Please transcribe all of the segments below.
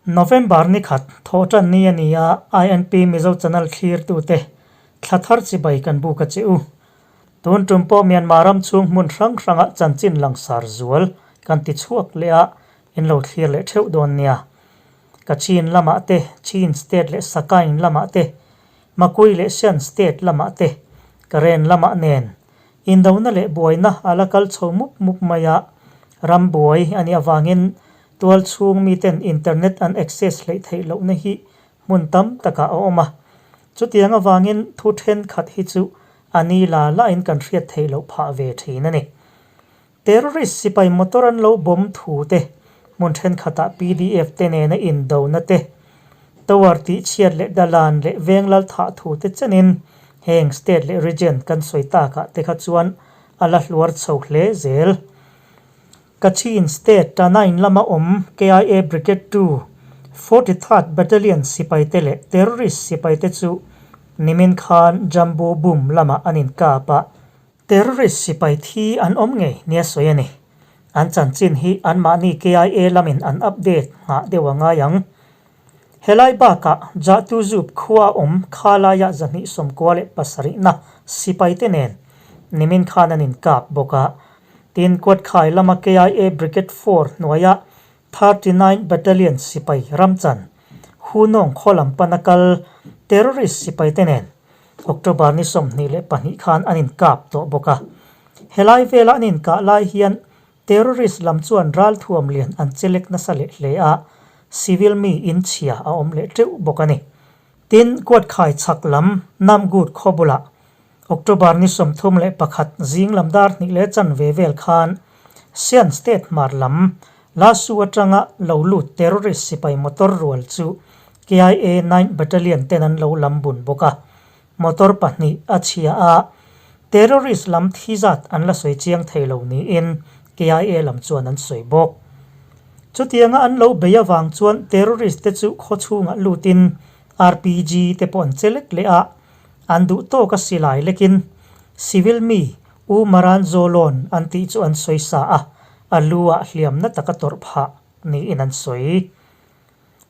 November ni khat thawhtan ni a ni a, INP Mizo Channel thlirtute thla thar chibai kan buk a che u. Tun tum pawh Myanmar ram chhung hmun hrang hranga chanchin langsar zual kan ti chhuak leh a, in lo thlir leh theuh dawn nia. Kachin lamah te, Chin State leh Sakaing lamah te, Makui leh Shan State lamah te, Karen lamah nen indona leh buaina a la kal chho mup mup mai a, ram buai a nih avangin Tual chhung miten internet an access hleih theih lohna hi hmun tam takah a awm a. Chutiang avangin thu thenkhat hi chu a ni la lain kan hriat theih loh phah ve thin a ni. Terrorist sipai motor an lo bomb thu te, hmun thenkhatah pdf te nena indona te, tower tihchhiat leh dalan leh venglal thah thu te chenin heng state leh region kan sawi takah te kha chuan a la hluar chho hle zel. Kachin State Tanain lama awm KIA Brigade 2, 43rd Battalion sipaite leh terrorist sipaite chu nimin khan Jambu Bum lamah an inkap a, terrorist sipai thi an awm ngei nia sawi a ni. An chanchin hi anmahni KIA lamin an update nghah deuh a ngai ang. Helai bakah Jahtuzup khua awm Khalaiah 297na sipaite nen nimin khan an inkap bawk a. Tin, Kuatkhai lama KIA Brigade 4 hnuaia 39 Battalion sipai ramchan Hunawng khaw lam pana kal terrorist sipaite nen October ni 22 khan an inkap tawh bawk a. Helai vela an inkah lai hian Terrorist lam chuan ralthuam lian an chelek nasa leh hle a, civil mi in chhia a awm leh teuh bawk a ni. Tin, Kuatkhai chhak lam Namgut khaw bulah October ni 31 zing lam dar hnih leh chanve vel khan Sian State hmar lam Lasu atanga lo lut terrorist sipai motor rual chu KIA 9 Battalion ten an lo lam bun bawk a. Motor pahnih a chhia a, terrorist lam thi zat an la sawi chiang thei lo niin KIA lam chuan an sawi bawk. Chutianga an lo bei avang chuan terrorist te chu khaw chhungah lutin RPG te pawh an che lek leh a, an duh tawk a silai lekin civil mi U Maran Zawlawn an tih chu an sawi sa a, a lu ah hliamna taka tawrh phah niin an sawi.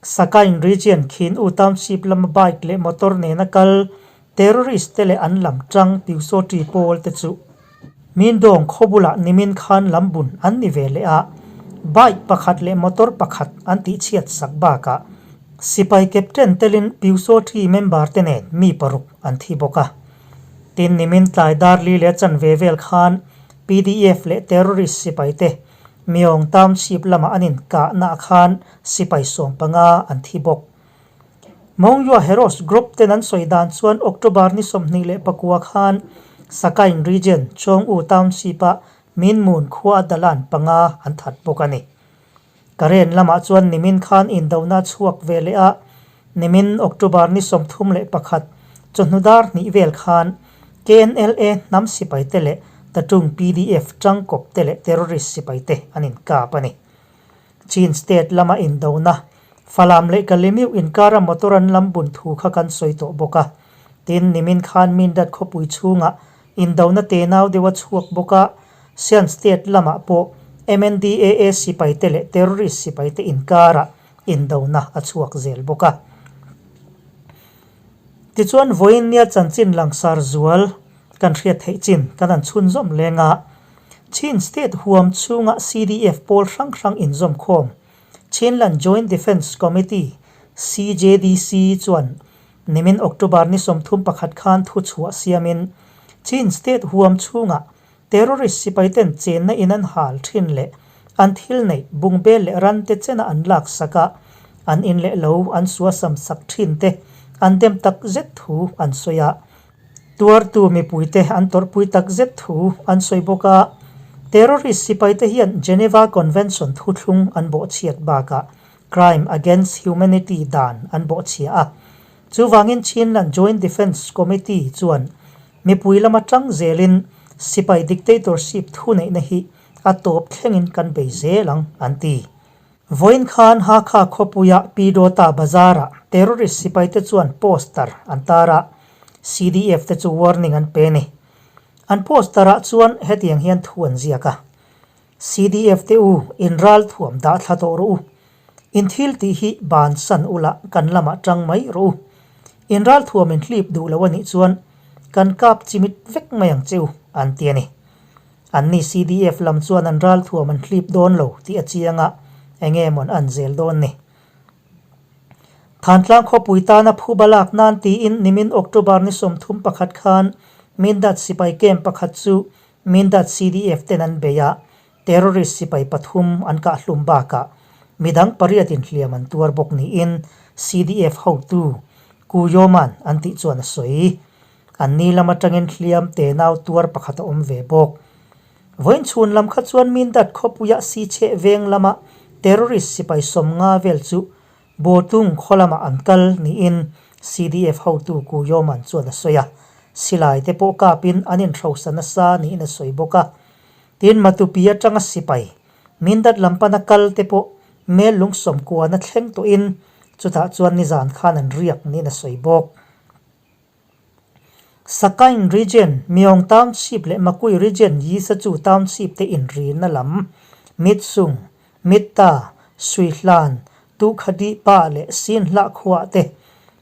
Sakain region khin U Township lama bike leh motor nena kal terrorist te leh an lam tang Pyusawṭi pawl te chu Mindawng khaw bulah nimin khan lam bun an ni ve leh a, bike pakhat leh motor pakhat an tihchhiat sak bakah sipai captain telin Pyusawṭi member te nen mi paruk an thi bawk a. Tin, nimin tlai dar li leh chanve vel khan PDF leh terrorist sipai te Myong Township lamah an inkahnaah khan sipai 15 an thi bawk. Mongyua Heroes Group ten an sawi dan chuan October ni 29 khan Sakaing Region, Chawng-U Township-ah Minmun khua dalan panga an that bawk a ni. Karen lamah chuan nimin khan indona chhuak ve leh a, nimin October ni 31 chawhnu dar hnih vel khan KNLA hnam sipai te leh Tatung pdf tangkawp te leh terrorist sipai te an inkap a ni. Chin state lama indona, Falam leh Kalemiu inkara motor an lam bun thu kha kan sawi tawh bawk a. Tin, nimin khan Mindat khawpui chhungah indona tenau deuh a chhuak bawk a, Shan state lamah pawh MNDAA sipai te leh terrorist sipai te inkarah indona a chhuak zel bawk a. Tichuan, vawiin nia chanchin langsar zual kan hriat theih chin kan han chhunzawm leng a, Chin State huam chhunga CDF pawl hrang hrang inzawm khawm Chinland Joint Defence Committee, CJDC, chuan nimin October ni 31 khan thu chhuah siamin Chin State huam chhunga terrorist sipaiten chenna in an hal thin leh an thil neih bungbel leh ran te chena an lak sak a, an in leh lo an suasam sak thin te an dem tak zet thu an sawi a. Tuartu mipuite an tawrhpui tak zet thu an sawi bawk a, terrorist sipaite hian Geneva Convention thuthlung an bawhchhiat bakah Crime Against Humanity dan an bawhchhia a. Chuvangin Chinland Joint Defence Committee chuan mipui lama tang zelin sipai dictatorship thuneihna hi a tawp thlengin kan bei zel ang an ti. Vawiin khan Hakha khawpuia Pidota Bazar-ah terrorist sipaite chuan poster an tar a, CDF te chu warning an pe a ni. An poster-ah chuan hetiang hian thu an ziak a, CDF te u, in ral thuam dah thla tawh rawh u. In thil tih hi bansan ula kan lamah tang mai rawh u. In ralthuam in hlip duh lo a nih chuan kan kap chimit vek mai ang che u, an ti a ni. Anni CDF lam chuan an ralthuam an hlip dawn lo tih a chiang a, enge mawn an zel dawn ni. Thantlang khawpui tana phuba lak nan tiin nimin October ni 31 khan Mindat sipai camp pakhat chu Mindat CDF ten an bei a, Terrorist sipai pathum an kahhlum bakah midang pariatin hliam an tuar bawk niin CDF hotu Ku Yoman an tih chuan a sawi. An ni lam atangin hliam tenau tuar pakhat a awm ve bawk. Vawiin chhun lam kha chuan Mindat khawpuia Sicheh veng lama terrorist sipai 50 vel chu Botung khaw lamah an kal niin CDF hotu Ku Yoman chuan a sawi a. Silai te pawh kapin an inhrosa nasa niin a sawi bawk a. Tin, Matupi atanga sipai, Mindat lam pana kal te pawh mel lung sawmkuana thleng tawhin chutah chuan nizan khan an riak niin a sawi bawk. Sakaing Region, Myong Township leh Makui Region Yisachu Township te inrina lam, Mitsung, Mitta, Suihlan, Tuhkhadi Pa leh Sinhlah khuaah te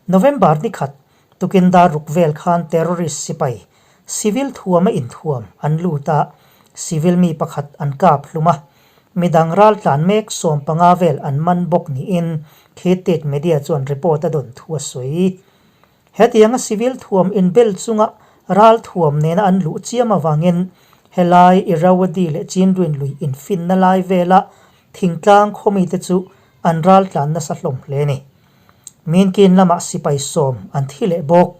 November ni khat tukin dar ruk vel khan terrorist sipai Civil thuama inthuam an lut a, civil mi pakhat an kap hlum a, midang raltlan mek 15 vel an man bawk niin Khit Media chuan report a dawn thu a sawi. Hetianga civil thuam inbel chunga ral thuam nena an luh chiam avangin helai Irrawaddy leh Chindwin lui infinna lai vela thingtlang khawmite chu an raltlan nasa hlawm hle a ni. Minkin lamah sipai 10 an thi leh bawk.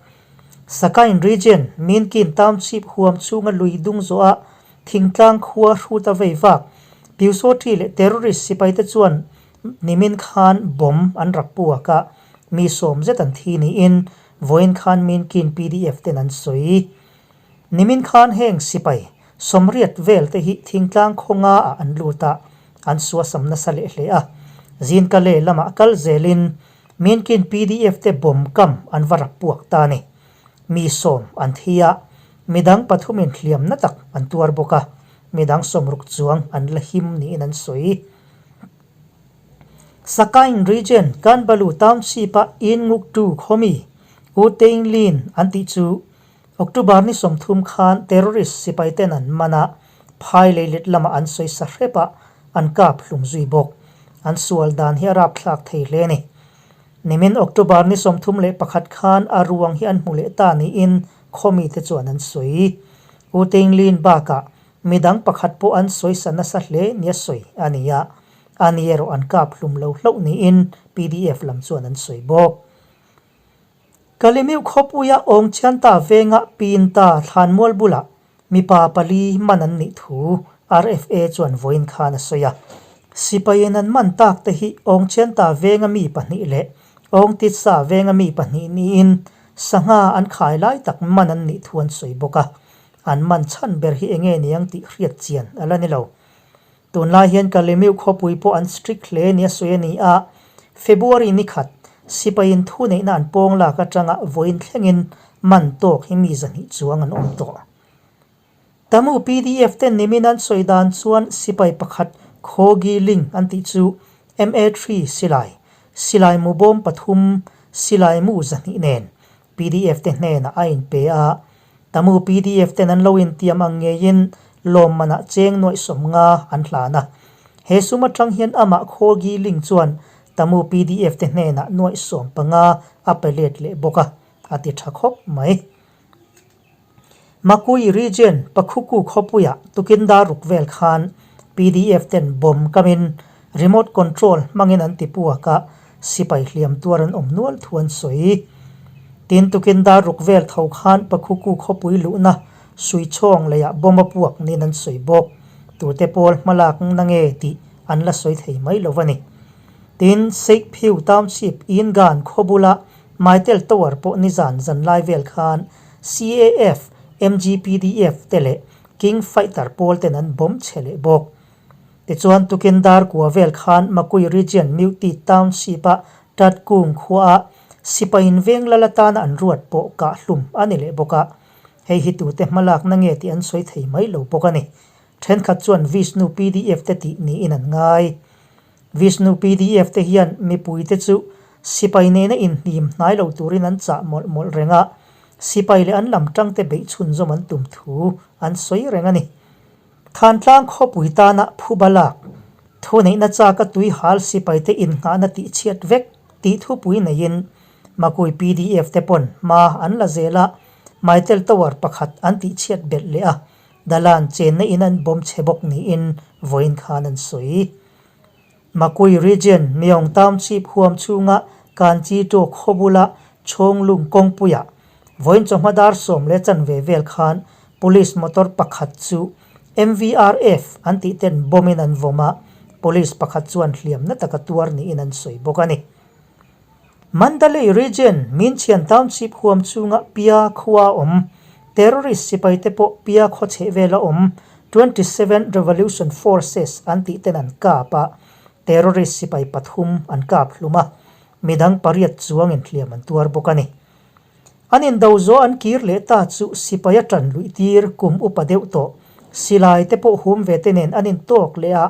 Sakaing Region, Minkin Township huam chhunga lui dung zawha thingtlang khua hruta vei vak Pyusawṭi leh terrorist sipaite chuan nimin khan bomb an rak puak a, mi 10 zet an thi niin vawiin khan Minkin PDF ten an sawi. Nimin khan heng sipai 80 vel te hi thingtlang khaw nga ah an lut a, an suasam nasa leh hle a. Zinkale lamah kal zelin Minkin PDF te bomb kam an va rap puak ta a ni. Mi 10 an thi a, midang pathumin hliamna tak an tuar bawk a, midang 60 chuang an la him niin an sawi. Sakaing Region, Kanbalu Township-a Innguktu khawmi U Tein Lin an tih chu October ni 30 khan terrorist sipai ten an man a, phai leilet lamah an sawi sa hrep a, an kap hlum zui bawk. An sual dan hi a rapthlak thei hle a ni. Nimin October ni 31 khan a ruang hi an hmu leh ta niin khawmite chuan an sawi. U Teinglin bakah midang pakhat pawh an sawi sa nasa hle nia sawi a ni a, a ni erawh an kap hlum lo hlauh niin PDF lam chuan an sawi bawk. Kalimiu khawpuia Awngchianta venga Pinta thlanmual bulah mipa pali man an nih thu RFA chuan vawiin khan a sawi a. Sipaiin an man tak te hi Awngchianta venga mi pahnih leh Awngtitsa venga mi pahnih niin sangha an khai lai tak man an nih thu an sawi bawk a. An man chhan ber hi enge niang tih hriat chian a la ni lo. Tunlai hian Kalemiu khawpui pawh an strict hle nia sawi a ni a, February ni khat sipaiin thuneihna an pawng lak atanga vawiin thlengin man tawk hi mi 200 chuang an awm tawh. Tamu PDF ten nimin an sawi dan chuan sipai pakhat Khogi Ling an tih chu MA3 silai, silai mu bawm pathum, silai mu 200 nen PDF te hnenah a inpe a, Tamu PDF ten an lo intiam ang ngeiin lawmmanah cheng nuaih 50 an hlan a. He sum atang hian amah Khawlgi Ling chuan Tamu PDF te hnenah nuaih 15 a pe let leh bawk a, a ti tha khawp mai. Makui Region Pakhuku khawpuiah tukin dar ruk vel khan PDF ten bomb kamin remote control hmangin an ti puak a, sipai hliam tuar an awm nual thu an sawi. Tin tukin dar ruk vel tho khan Pakhuku khawpui luhna Suichhawng leiah bomb a puak niin an sawi bawk. Tute pawl hmalak na nge tih an la sawi thei mai lo a ni. Tin, Seikphiu Township Ingan khaw bula Mytel Tower pawh nizan zan lai vel khan CAF, MGPDF te leh King Fighter pawl ten an bomb chhe leh bawk. Tichuan tukin dar kua vel khan Makui Region Mewti Township-a Tatkung khuaah sipaiin veng lal atana an ruat pawh kah hlum a ni leh bawk a. Hei hi tute hmalakna nge tih an sawi thei mai lo bawk a ni. Thenkhat chuan Vishnu PDF te tih niin an ngai. Vishnu pdf te hian mipuite chu sipai nena inhnim hnai lo turin an chah mawlh mawlh reng a, sipai leh an lam tangte beih chhunzawm an tum thu an sawi reng a ni. Thantlang khawpui tana phuba lak, thuneihna chaka tui hal sipaite innghahna tihchhiat vek tih thupui neiin Makui pdf te pawn hma an la zel a, Mytel Tower pakhat an tihchhiat belh leh a, Dalan chenna in an bawm chhe bawk niin vawiin khan an sawi. Makui Region, Myaung Township huam chhunga Kanchi Taw khaw bula Chhawnglung kawngpuiah vawiin chawhma dar 10 leh chanve vel khan Police motor pakhat chu MVRF an tih ten bomb in an vawm a, Police pakhat chuan hliamna taka tuar niin an sawi bawk a ni. Mandalay Region, Minchian Township huam chhunga Pia khua awm, terrorist sipaite pawh Pia khaw chheh vela awm 27 Revolution Forces an tih ten an kap a, terrorist sipai pathum an kap hlum a, midang pariat chuangin hliam an tuar bawk a ni. An indo zawh an kir leh ta chu sipai a tan luih tir kum upa deuh tawh, silai te pawh hum ve te nen an intawk leh a,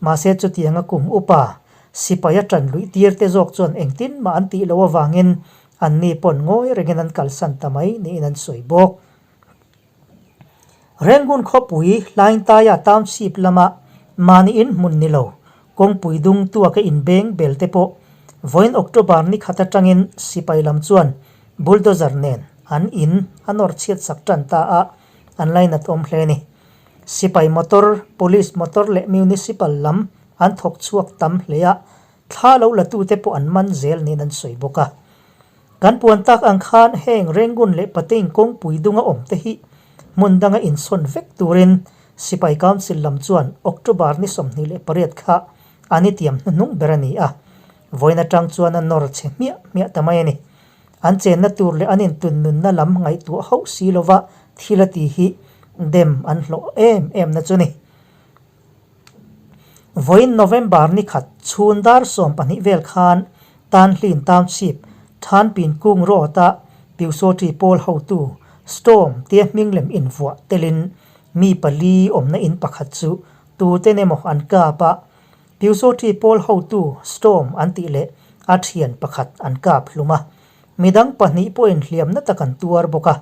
Mahse chutianga kum upa sipai a tan luih tir te zawk chuan engtin mah an tih loh avangin anni pawn ngawi rengin an kalsan ta mai niin an sawi bawk. Rangoon khawpui Hlaingtaia Township lama mahni inhmun ni lo kawngpui dung tuaka inbeng bel te pawh vawiin October ni khat atangin sipai lam chuan bulldozer nen an in a nawr chhiat sak tan ta a, an lainat awm hle a ni. Sipai motor, Police motor leh Municipal lam an thawk chhuak tam hle a, thla lo la tute pawh an man zel niin an sawi bawk a. Kan puan tak ang khan heng Rangoon leh Patein kawngpui dunga awm te hi hmun danga insawn vek turin Sipai Council lam chuan October ni 28 kha an i tiam hnuhnung ber a ni a, vawiin atang chuan a nawr chhe hmiah hmiah ta mai a ni. An chenna tur leh an intunnunna lam ngaihtuah hauh si lova thil a ti hi dem an hlawh em em na chu ni. Vawiin November ni khat chhun dar 12 vel khan Tanhlin Township, Thanpin Kung Road-a Pyusawṭi pawl hotu Storm tia hming lem invuah telin mi pali awmna in pakhat chu tuten emaw an kap a, Pyusawṭi pawl hotu Storm an tih leh a thian pakhat an kap hlum a. Midang pahnih pawhin hliamna tak an tuar bawk a.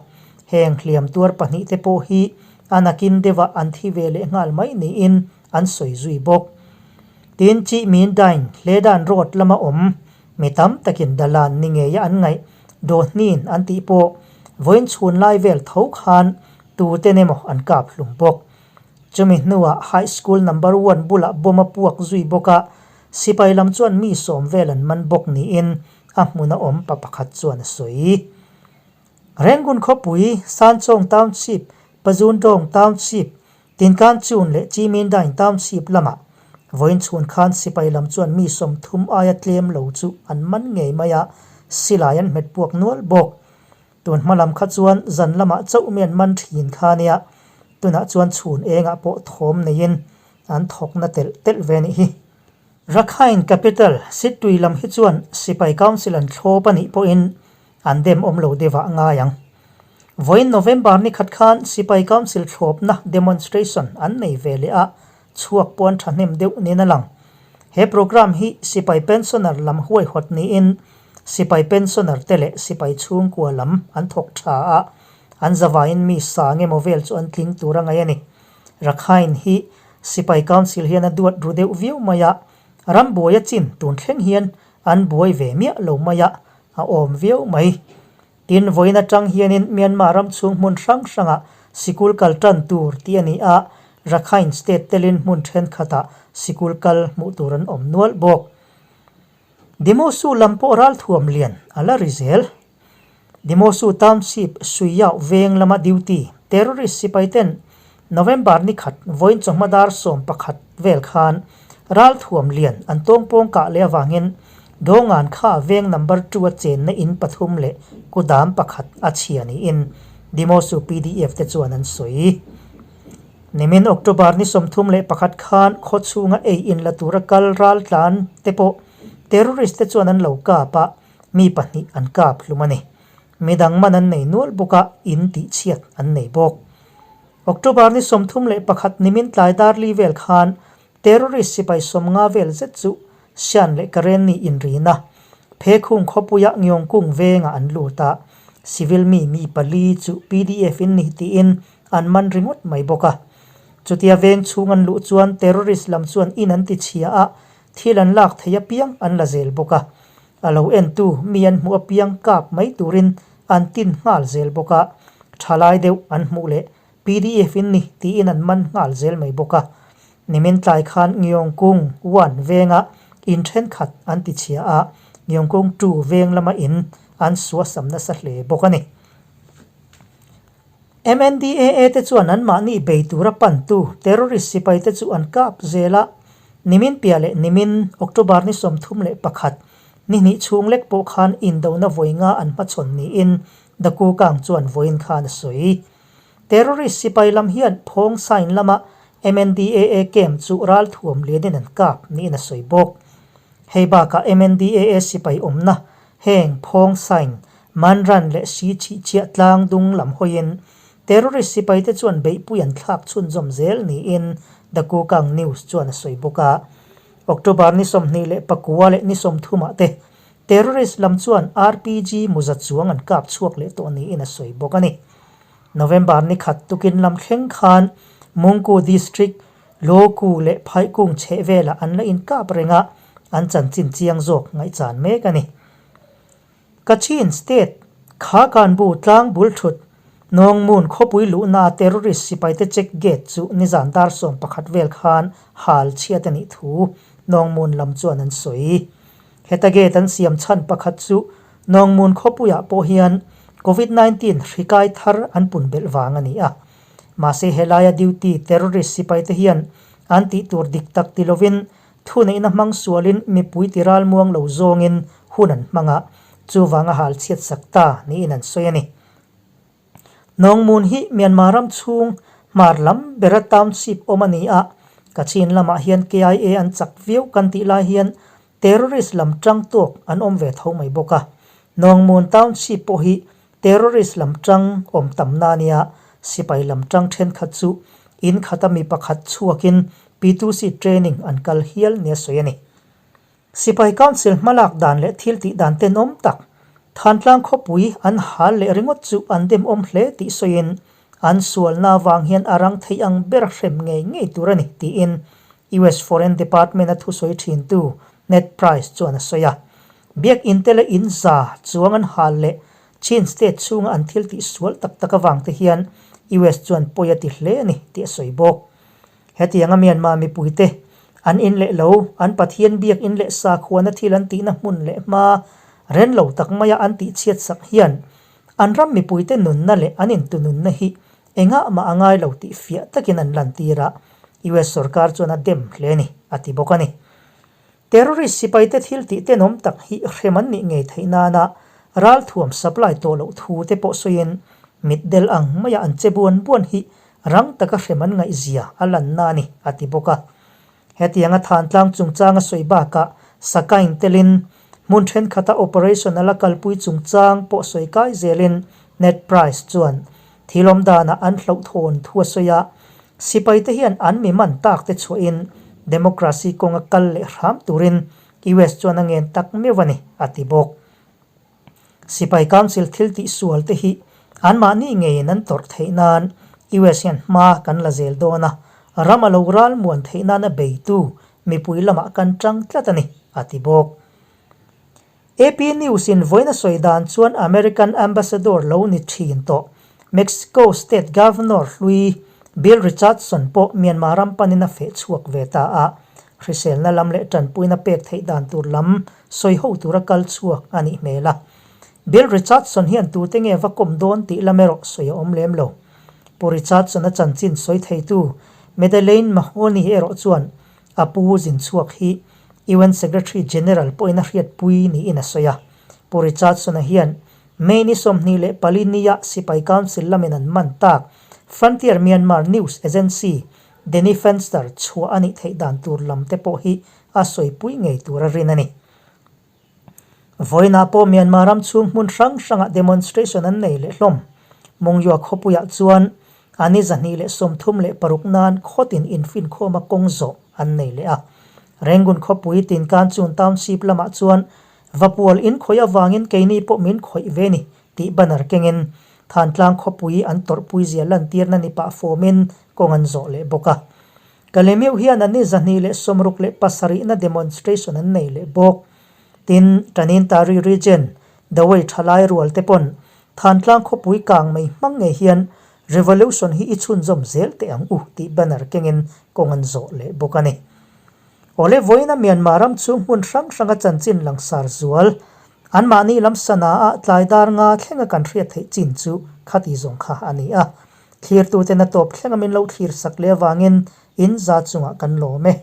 Heng hliam tuar pahnih te pawh hi a nakin deuhah an thi ve leh nghal mai niin an sawi zui bawk. Tin, Chih Min Dain Hledan Road lama awm mi tam takin Dalan ni ngeia an ngaih Dawhnin an tih pawh vawiin chhun lai vel tho khan tuten emaw an kap hlum bawk. Chumi hnuah High School Number One bulah bomb a puak zui bawk a, sipai lam chuan mi sawm vel an man bawk niin a hmuna awm pa pakhat chuan a sawi. Rangoon khawpui, Sanchong Township, Pazundong Township, Tinkanchun leh Chimindain Township lamah vawiin chhun khan sipai lam chuan mi 30 aia tlem lo chu an man ngei mai a, silai an hmet puak nual bawk. Tun hma lam kha chuan zan lamah chauh mi an man thin kha nia, tunah chuan chhun engah pawh thawm neiin an thawkna telh telh ve nih hi. Rakhine capital Sittui lam hi chuan Sipai Council an thlawp a nih pawhin an dem awm lo deuh ah ngai ang. Vawiin November ni khat khan Sipai Council thlawpna demonstration an nei ve leh a, chhuak pawh an thahnem deuh niin a lang. He programme hi Sipai pensioner lam huaihawt niin Sipai pensioner te leh sipai chhungkua lam an thawk tha a, an zavaiin mi sang emaw vel chu an tling tur a ngaih a ni. Rakhine hi Sipai Council hian a duat ru deuh viau mai a, ram buai a chin tun thleng hian an buai ve miah lo mai a, a awm viau mai. Tin, vawiin atang hianin Myanmar ram chhung hmun hrang hrangah sikul kal tan tur tih a ni a, Rakhine state telin hmun thenkhatah sikul kal hmuh tur an awm nual bawk. Dimosu lam pawh ralthuam lian a la ri zel. Dimosu Township Suiyau veng lama duty terrorist sipai ten November ni khat vawiin chawhma dar 11 vel khan ralthuam lian an tawngpawng kah leh avangin Dawngan kha veng number 2 a chenna in pathum leh kudam pakhat a chhia niin Dimosu PDF te chuan an sawi. Nimin October ni 31 khan khaw chhunga ei in la tura kal ral tlan te pawh terrorist te chuan an lo kap a, mi pahnih an kap hlum a ni. Midang man an nei nual bawk a, in tih chhiat an nei bawk. October ni 31 nimin tlai dar li vel khan. Terrorist sipai 50 vel zet chu Shan leh Karenni inrina Phekhung khawpuia Ngiawngkung vengah an lut a, civil mi mi pali chu PDF in ni tiin an man ringawt mai bawk a. Chutia veng chhung an luh chuan terrorist lam chuan in an ti chhia a, thil an lak thei apiang an la zel bawk a. A lo entu mi an hmuh apiang kap mai turin an tin nghal zel bawk a, thalai deuh an hmuh leh PDF in ni tiin an man nghal zel mai bawk a. Nimin tlai khan Ngiawngkung one venga in thenkhat an ti chhia a, Ngiawngkung two veng lama in an suasam nasa hle bawk a ni. MNDAA te chuan anmahni bei tura pantu terrorist sipai te chu an kap zel a, nimin piah leh nimin October ni 31 ni hnih chhung lek pawh khan indona vawi nga an hmachhawn niin Dakukang chuan vawiin khan a sawi. Terrorist sipai lam hian phawng sign lama MNDAA camp chu ralthuam lianin an kap niin a sawi bawk. Hei bakah MNDAA sipai awmna heng phawng sign, Manran leh si chih chiah tlang dung lam hawiin terrorist sipaite chuan beihpui an thlak chhunzawm zel niin The Kukang News chuan a sawi bawk a. October ni 24 leh ni 30 ah te Terrorist lam chuan RPG muza chuang an kap chhuak leh tawh niin a sawi bawk a ni. November ni khat tukin lam thleng khan Mungku District, Loku leh Phaikung chheh velah an la inkap reng a, an chanchin chiang zawk ngaihchan mek a ni. Kachin State, Khakanbu tlang bul thut, Nawngmun khawpui luhna terrorist sipaite check gate chu nizan dar 11 vel khan hal chhiat a nih thu Nawngmun lam chuan an sawi. Heta gate an siam chhan pakhat chu Nawngmun khawpuiah pawh hian Covid 19 hri kai thar an pun belh vang a ni a. Mahse helaia duty terrorist sipaite hian an tih tur dik tak ti lovin thuneihna hmang sualin mipui ti ralmuang lo zawngin hun an hmang a, chuvanga hal chhiat sak ta niin an sawi a ni. Nawngmun hi Myanmar ram chhung hmar lam bera township awm a ni a, Kachin lamah hian KIA an chak viau kan tih lai hian terrorist lam tang tawk an awm ve tho mai bawk a. Nawngmun township pawh hi terrorist lam tang awm tamna a nia, sipai lam tang thenkhat chu in khata mi pakhat chhuakin P2C training an kal hial nia sawi a ni. Sipai Council hmalak dan leh thil tih dan tenawm tak, Thantlang khawpui an hal leh ringawt chu an demawm hle tih sawiin, an sualna avang hian a rang theih ang ber hrem ngei ngei tur a ni tiin US Foreign Department-a thusawi thintu Ned Price chuan a sawi a. Biakinn te leh in za chuang an hal leh Chin State chhunga an thil tih sual tak tak avang te hian US chuan pawi a ti hle a ni tih a sawi bawk. Hetianga Myanmar mipuite an in leh lo, an Pathian biak in leh sakhuana thil an tihna hmun leh hma ren lo tak maia an tihchhiat sak hian an ram mipuite nunna leh an intununna hi engah mah a ngai lo tih fiah takin an lantir a, US sorkar chuan a dem hle a ni, a ti bawk a ni. Terrorist sipaite thil tih tenawm tak hi hrem an nih ngei theih nana ralthuam supply tawh loh thu te pawh sawiin mitdel ang maia an che buan buan hi rang taka hrem an ngaihzia a lanna a ni, a ti bawk a. Hetianga Thantlang chungchanga sawi bakah Sakain telin hmun thenkhat a operation a la kalpui chungchang pawh sawi kai zelin Ned Price chuan thil awm danah an hlauhthawn thu a sawi a, Sipaite hian an mi man tak te chhuahin democracy kawnga kal leh hram turin US chuan a ngen tak meuh a ni, a ti bawk. Sipai Council thil tih sual te hi anmahni ngeiin an tawrh theih nan US hian hma kan la zel dawn a, ram a lo ral muan theih nana beitu mipui lamah kan tang tlat a ni, a ti bawk. AP News in vawiin a sawi dan chuan American Ambassador lo ni thin tawh Mexico State Governor hlui Bill Richardson pawh Myanmar ram panin a feh chhuak ve ta a, hriselna lam leh tanpuina pek theih dan tur lam sawi ho tura kal chhuak a nih hmel a. Bill Richardson hian tute nge va kawm dawn tih lam erawh sawi a awm lem lo. Pu Richardson-a chanchin sawi theitu Madeleine Mahoney erawh chuan A pu zin chhuak hi UN Secretary General pawhin a hriatpui niin a sawi a. Pu Richardson-a hian May ni 24 nia Sipai Council lamin an man tak Frontier Myanmar News Agency Danny Fenster chhuah a nih theih dan tur lam te pawh hi a sawipui ngei tur a rin a ni. Vawiinah pawh Myanmar ram chhung hmun hrang hrangah demonstration an nei leh hlawm. Mungyaw khawpuiah chuan A ni 236 nan khawtin infinkhawma kawng zawh an nei leh a. Rangoon khawpui Tinkanchun Township lamah chuan Vapual in khawih avangin keini pawh min khawih ve ni tih banner kengin Thantlang khawpui an tawrhpui zia lantirna ni pah fawmin kawng an zawh leh bawk a. Kalemiuh hian an ni 267na demonstration an nei leh bawk. Tin, Tanintari Region, Dawei thalai rual te pawn Thantlang khawpui kang mai hmang ngei hian Revolution hi i chhunzawm zel teh ang u tih banner kengin kawng an zawh leh bawk a ni. Awle vawiina Myanmar ram chhung hmun hrang hranga chanchin langsar zual anmahni lam sana ah tlai dar nga thlenga kan hriat theih chin chu khati zawng kha a ni a. Thlirtuten a tawp thlenga min lo thlir sak leh avangin in za chungah kan lawm e.